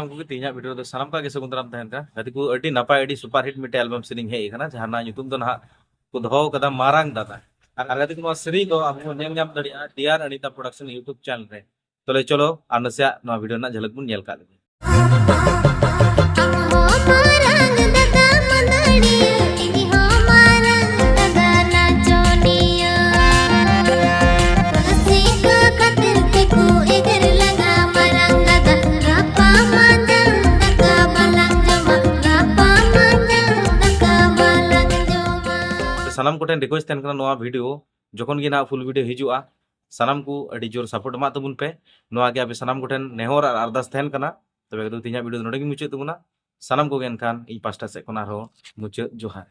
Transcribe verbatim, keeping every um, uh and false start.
ᱩᱱᱠᱩ ᱜᱮ ᱛᱮᱦᱮᱧᱟᱜ ᱵᱷᱤᱰᱤᱭᱳ ᱨᱮᱫᱚ ᱥᱟᱱᱟᱢ ᱠᱚᱣᱟᱜ ᱜᱮ ᱥᱟᱹᱜᱩᱱ ᱫᱟᱨᱟᱢ ᱛᱟᱦᱮᱱ ᱠᱟᱱᱟ᱾ ᱜᱟᱛᱮ ᱠᱚ, ᱟᱹᱰᱤ ᱱᱟᱯᱟᱭ, ᱟᱹᱰᱤ ᱥᱩᱯᱟᱨ ᱦᱤᱴ ᱢᱤᱫᱴᱮᱡ ᱮᱞᱵᱟᱢ ᱥᱮᱨᱮᱧ ᱦᱮᱡ ᱟᱠᱟᱱᱟ, ᱡᱟᱦᱟᱸ ᱨᱮᱱᱟᱜ ᱧᱩᱛᱩᱢ ᱫᱚ ᱱᱟᱦᱟᱜ ᱠᱚ ᱫᱚᱦᱚ ᱟᱠᱟᱫᱟ ᱢᱟᱨᱟᱝ ᱫᱟᱫᱟ᱾ ᱟᱨ ᱜᱟᱛᱮ ᱠᱚ, ᱱᱚᱣᱟ ᱥᱮᱨᱮᱧ ᱫᱚ ᱟᱵᱚ ᱵᱚᱱ ᱧᱮᱞ ᱧᱟᱢ ᱫᱟᱲᱮᱭᱟᱜᱼᱟ dear Anita production YouTube channel ᱨᱮ᱾ ᱛᱚᱵᱮ ᱪᱚᱞᱚ ᱟᱨ ᱱᱟᱥᱮᱭᱟᱜ ᱱᱚᱣᱟ ᱵᱷᱤᱰᱤᱭᱳ ᱨᱮᱱᱟᱜ ᱡᱷᱟᱞᱟᱠ ᱵᱚᱱ ᱧᱮᱞ ᱠᱟᱜ ᱞᱮᱜᱮ᱾ ᱟᱢ ᱦᱚᱸ ᱢᱟᱨᱟᱝ ᱫᱟᱫᱟ ᱢᱟᱹᱫᱟᱹᱲᱤᱭᱟᱹ, ᱤᱧ ᱦᱚᱸ ᱢᱟᱨᱟᱝ ᱫᱟᱫᱟ ᱱᱟᱪᱚᱱᱤᱭᱟᱹ᱾ ᱨᱟᱹᱥᱤᱠᱟ ᱠᱷᱟᱹᱛᱤᱨ ᱛᱮᱠᱚ ᱮᱜᱮᱨ ᱞᱟᱸᱜᱟ, ᱢᱟᱨᱟᱝ ᱫᱟᱫᱟ ᱜᱟᱯᱟ ᱢᱟᱸᱡᱟᱱ ᱫᱟᱠᱟ ᱵᱟᱞᱟᱝ ᱡᱚᱢᱟ, ᱜᱟᱯᱟ ᱢᱟᱸᱡᱟᱱ ᱫᱟᱠᱟ ᱵᱟᱞᱟᱝ ᱡᱚᱢᱟ᱾ ᱥᱟᱱᱟᱢ ᱠᱚᱴᱷᱮᱱ ᱨᱤᱠᱣᱮᱥᱴ ᱛᱟᱦᱮᱱ ᱠᱟᱱᱟ, ᱱᱚᱣᱟ ᱵᱷᱤᱰᱤᱭᱳ ᱡᱚᱠᱷᱚᱱ ᱜᱮ ᱱᱟᱦᱟᱜ ᱯᱷᱩᱞ ᱵᱷᱤᱰᱤᱭᱳ ᱦᱤᱡᱩᱜᱼᱟ, ᱥᱟᱱᱟᱢ ᱠᱚ ᱟᱹᱰᱤ ᱡᱳᱨ ᱥᱟᱯᱳᱨᱴ ᱮᱢᱟᱜ ᱛᱟᱵᱚᱱ ᱯᱮ᱾ ᱱᱚᱣᱟ ᱜᱮ ᱟᱯᱮ ᱥᱟᱱᱟᱢ ᱠᱚᱴᱷᱮᱱ ᱱᱮᱦᱚᱨ ᱟᱨ ᱟᱨᱫᱟᱥ ᱛᱟᱦᱮᱱ ᱠᱟᱱᱟ᱾ ᱛᱚᱵᱮ ᱠᱷᱟᱱ ᱫᱚ ᱛᱮᱦᱮᱧᱟᱜ ᱵᱷᱤᱰᱤᱭᱳ ᱫᱚ ᱱᱚᱰᱮ ᱜᱮ ᱢᱩᱪᱟᱹᱫ ᱛᱟᱵᱚᱱᱟ᱾ ᱥᱟᱱᱟᱢ ᱠᱚᱜᱮ ᱮᱱᱠᱷᱟᱱ ᱤᱧ ᱯᱟᱥᱴᱟ ᱥᱮᱫ ᱠᱷᱚᱱ ᱟᱨᱦᱚᱸ ᱢᱩᱪᱟᱹᱫ ᱡᱚᱦᱟᱨ᱾